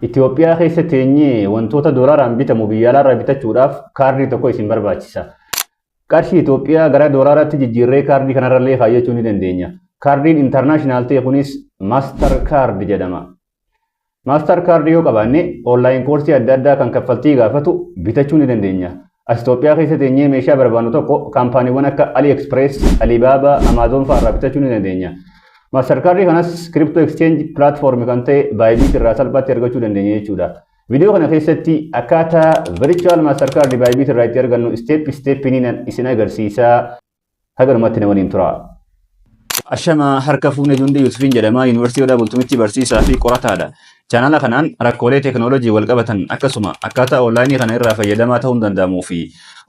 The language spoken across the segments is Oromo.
Itoophiyaa keessa teenyee wantoota doolaaraan bitamu biyya alaarraa bitachuudhaaf kaardii tokko isin barbaachisa. Qarshii Itoophiyaa gara doolaaraatti jijjiirree kaardii kanarrallee kaayyachuu ni dandeenya. Kaardiin international ta'e kunis Master Card jedhama. Master Card yoo qabaanne, online koorsii adda addaa kan kaffaltii gaafatu bitachuu ni dandeenya. As Itoophiyaa keessa teenyee meeshaa barbaannu tokko kaampaaniiwwan akka AliExpress, Alibaba, Amazon fa'aa irraa bitachuu ni dandeenya. Master Card kanas crypto exchange platform kan ta'e Bybit irraa salphaatti argachuu dandeenya jechuudha. Viidiyoo kana keessatti akkaataa virtual Master Card Bybit irraa itti argannu step stepiniin isin agarsiisaa. Haganumatti na waliin tura. Ashama, harka fuune. Jundee Yusufiin jedhama. Yuunivarsiitii Odaa Bultumitti barsiisaa fi qorataadha. Chaanala kanaan rakkoolee teekinooloojii wal qabatan, akkasuma akkaataa onlaayinii kana irraa fayyadamaa ta'uun danda'amuu fi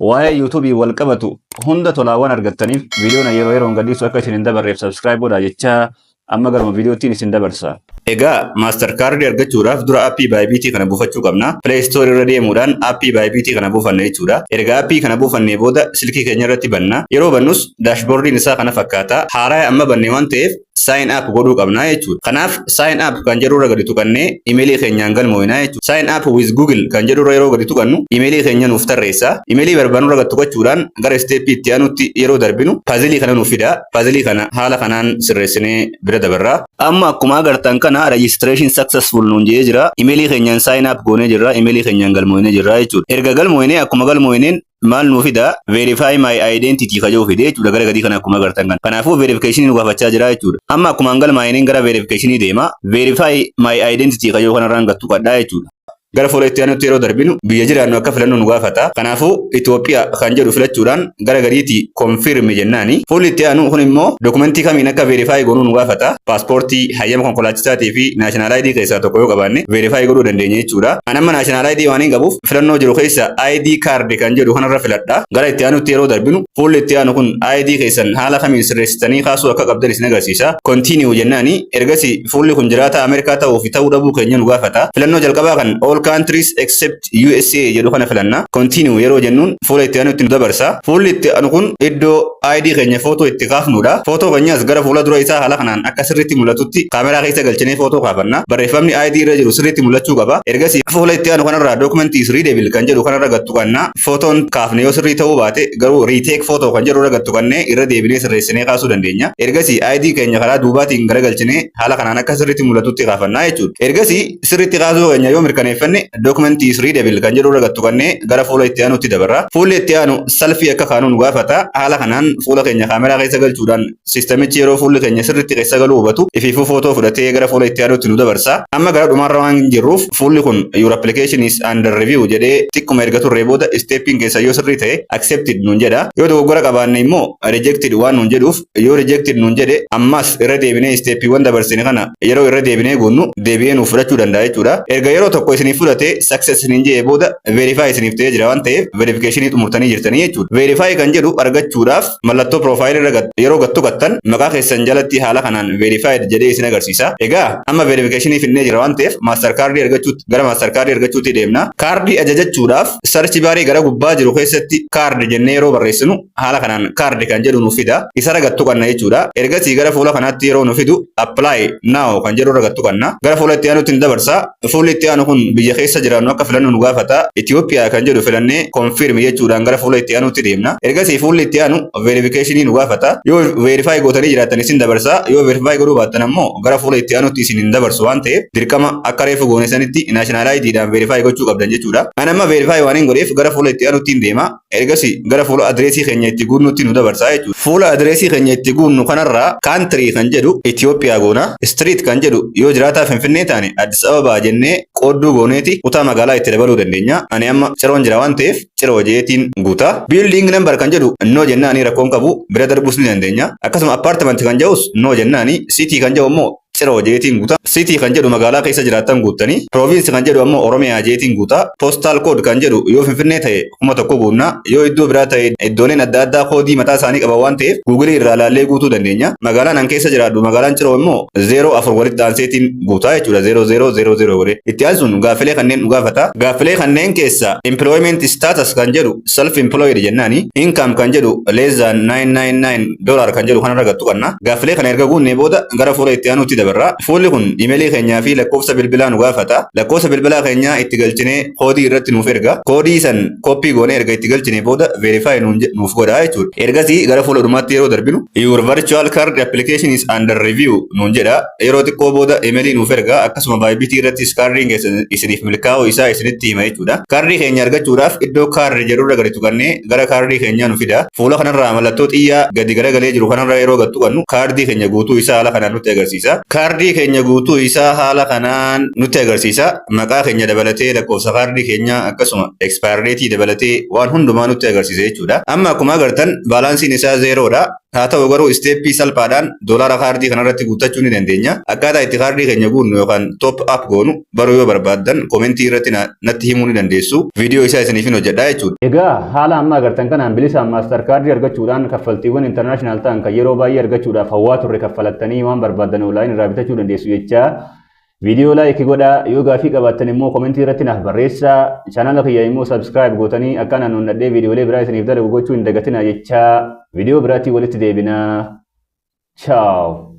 waa'ee yuutuubii wal qabatu hunda tolaawwan argattaniif, viidiyoon yeroo yeroon gadhiisu akka isin hin dabarreef subscribe godhaa jechaa, amma garuma viidiyoottiin isin dabarsa. Egaa Master Card argachuudhaaf dura aappii Bybit kana buufachuu qabna. Play Store irra deemuudhaan aappii Bybit kana buufanna jechuudha. Erga aappii kana buufannee booda silkii keenya irratti banna. Yeroo bannus dashboardiin isaa kana fakkaata. Haaraa amma banne waan ta'eef sign up godhuu qabna jechuudha. Kanaaf sign up kan jedhu irra gadi tuqannee imeelii keenyaan galmoofna jechuudha. Sign up with Google kan jedhu irra yeroo gadi tuqannu imeelii keenya nuuf tarreessa. Imeelii barbaannu irra gadi tuqachuudhaan gara steppii itti aanutti yeroo darbinu puzzle kana nuuf fida. Puzzle kana haala kanaan sirreessinee bira dabarra. Amma akkuma agartan kana registration successful nuun jedhee jira. Imeelii keenyaan sign up goonee jirra. Imeelii keenyaan galmoofnee jirra jechuudha. Erga galmoofnee, akkuma galmoofneen maal nuu fida? Verify my identity kajoo fide jechuudha gara gadii kana akkuma agartan kana. Kanaafuu verification nu gaafachaa jira jechuudha. Amma akkuma galmaa'iniin gara verification deema. Verify my identity kajoo kanarraan gad tuqadhaa jechuudha. Gara fuula itti aanutti yeroo darbinu biyya jiraannu akka filannu nu gaafata. Kanaafuu Itoophiyaa kan jedhu filachuudhaan gara gadiitti confirm jennaani. Fuulli itti aanu kun immoo dokumentii kamiin akka verify goonuu nu gaafata. Paaspoortii, hayyama konkolaachisaatii fi national ID keessaa tokko yoo qabaanne verify godhuu dandeenya jechuudha. Ani amma national ID waan hin qabuuf filannoo jiru keessa ID card kan jedhu kanarra filadha. Gara itti aanutti yeroo darbinu fuulli itti aanu kun ID keessan haala kamiin sirreessitanii kaasuu akka qabdan isin agarsiisa. Continue jennaani. Ergasii fuulli kun jiraata Ameerikaa ta'uu fi ta'uu dhabuu keenya nu gaafata. Filannoo jalqabaa kan all countries except USA jedhu kana filanna. Continue yeroo jennuun fuula itti aanutti nu dabarsa. Fuulli itti aanu kun iddoo ID keenya footoo itti kaafnudha. Footoo keenyas gara fuula dura isaa haala kanaan akka sirriitti mul'atutti kaameraa keessa galchinee footoo kaafanna. Barreeffamni ID irra jiru sirriitti mul'achuu qaba. Ergasii fuula itti aanu kanarraa document is readable kan jedhu kanarra gad tuqanna. Footoon kaafne yoo sirrii ta'uu baate garuu retake photo kan jedhu irra gad tuqannee irra deebinee sirreessinee kaasuu dandeenya. Ergasii ID keenya karaa duubaatiin garagalchinee haala kanaan akka sirriitti mul'atutti kaafannaa jechuudha. Ergasii sirriitti kaasuu keenya yoo mirkaneeffanne document is readable kan jedhu irra gad tuqannee gara fuula itti aanutti dabarra. Fuulli itti aanu selfie akka kaanuu nu gaafata. Haala kanaan fuula keenya kaameraa keessa galchuudhaan sistamichi yeroo fuulli keenya sirriitti keessa galuu hubatu ifiifuu footoo fudhatee gara fuula itti aanutti nu dabarsa. Amma gara dhumaarra waan jirruuf fuulli kun "Your application is under review" jedhee xiqquma erga turree booda steppiin keessa yoo sirrii ta'e accepted nuun jedha. Yoo dogoggora qabaanne immoo rejected waan nuun jedhuuf, yoo rejected nuun jedhe ammas irra deebinee steppiiwwan dabarsine kana yeroo irra deebinee guunnu deebi'ee nuuf fudhachuu danda'a jechuudha. Erga yeroo tokko isiniif fudhate success isiniin jedhee booda verify isiniif ta'ee jira waan ta'eef verificationii xumurtanii jirtanii jechuudha. Verify kan jedhu argachuudhaaf mallattoo profile irra yeroo gattu gattan maqaa keessan jalatti haala kanaan verified jedhee isin agarsiisa. Egaa amma verificationii finnee jira waan ta'eef Master Card argachuutti gara Master Card argachuutti deemna. Kaardii ajajachuudhaaf search barii gara gubbaa jiru keessatti card jennee yeroo barreessinu haala kanaan card kan jedhu nuuf fida. Isa gattu qanna jechuudha. Ergasii gara fuula kanaatti yeroo nu fidu apply now kan jedhu irra gattu qanna. Gara fuula itti aanutti ni dabarsa. Fuulli itti aanu kun biyya keessa jiraannu akka filannu nu gaafata. Itoophiyaa kan jedhu filannee confirm jechuudhaan gara fuula itti aanutti deemna. Ergasii fuulli itti aanu verificationii nu gaafata. Yoo verify gootanii jiraattan isin dabarsa. Yoo verify godhuu baattan ammoo gara fuula itti aanutti isin hin dabarsu waan ta'eef dirqama akka reefu goone sanitti national IDdhaan verify gochuu qabdan jechuudha. Ani amma verify waan hin godheef gara fuula itti aanutti hin deema. Ergasii gara fuula adireesii keenya itti guunnutti nu dabarsa jechuudha. Fuula adireesii keenya itti guunnu kanarraa country kan jedhu Itoophiyaa goona. Street kan jedhu yoo jiraataa Finfinnee taane Addis Ababaa jennee qoodduu gooneeti kutaa magaalaa itti dabaluu dandeenya. Ani amma Ciroon jira waan ta'eef Ciroo jeetiin guuta. Building number kan jedhu no jennaani, rakkoon qabu, bira darbuus ni dandeenya. Akkasuma apartment kan jedhus no jennaani. City kan jedhu immoo Ciroo jeetiin guuta. City kan jedhu magaalaa keessa jiraattan guuttanii. Province kan jedhu ammoo Oromiyaa jeetiin guuta. Postal code kan jedhu yoo Finfinnee ta'e 1000 guunna. Yoo iddoo biraa ta'e iddooleen adda addaa koodii mataa isaanii qaban waan ta'eef Google irraa laallee guutuu dandeenya. Magaalaan an keessa jiraadhu magaalaan Ciroo immoo 04 walitti aanseetiin guutaa jechuudha. 0000 godhee. Itti aansuun gaaffilee kanneen nu gaafata. Gaaffilee kanneen keessa employment status kan jedhu self employed jennaani. Income kan jedhu less than $999 kan jedhu kanarra gattu qabna. Gaaffilee kana erga guunnee booda gara fuula itti aanutti dabarra. dabarra. Fuulli kun imeelii keenyaa fi lakkoofsa bilbilaa nu gaafata. Lakkoofsa bilbilaa keenyaa itti galchinee koodii irratti nuuf erga. Koodii san copy goonee erga itti galchinee booda verify nuuf godha jechuudha. Ergasii gara fuula dhumaatti yeroo darbinu, "Your virtual card application is under review" nuun jedha. Yeroo xiqqoo booda imeelii nuuf erga, akkasuma Bybitii irrattis kaardiin keessan isiniif milkaa'uu isaa isinitti hima jechuudha. Kaardii keenya argachuudhaaf iddoo kaardii jedhurra gadi tuqannee gara kaardii keenyaa nu fida. Fuula kanarraa mallattoo xiyyaa gadi garagalee jiru kanarra yeroo gad tuqannu, kaardii keenya guutuu isaa haala kanaan nutti agarsiisa. Kaardii keenya guutuu isaa haala kanaan nutti agarsiisa. Maqaa keenya dabalatee, lakkoofsa kaardii keenyaa, akkasuma expire date dabalatee waan hundumaa nutti agarsiisa jechuudha. Amma akkuma agartan balanceiin isaa zerodha. Haa ta'u garuu stepii salphaadhaan doolaara kaardii kanarratti guuttachuu ni dandeenya. Akkaataa itti kaardii keenya guunnu yookaan top up goonu baruu yoo barbaaddan, commentii irratti natti himuu ni dandeessu. Viidiyoo isaa isiniifin hojjedha jechuudha. Egaa haala amma agartan kanaan bilisaan Master Cardii argachuudhaan kaffaltiiwwan international ta'an kan yeroo baay'ee argachuudhaaf hawwaa turre kaffalattanii waan barbaaddan online irraa bitachuu dandeessu jechaa, viidiyoo like godhaa, yoo gaafii qabaattan immoo commentii irratti naaf barreessaa, channela kiyya immoo subscribe gootanii akka naan onnadhee viidiyoolee biraa isiniif dalagu gochuu hin dagatinaa jechaa, viidiyoo biraatiin walitti deebinaa. Ciao.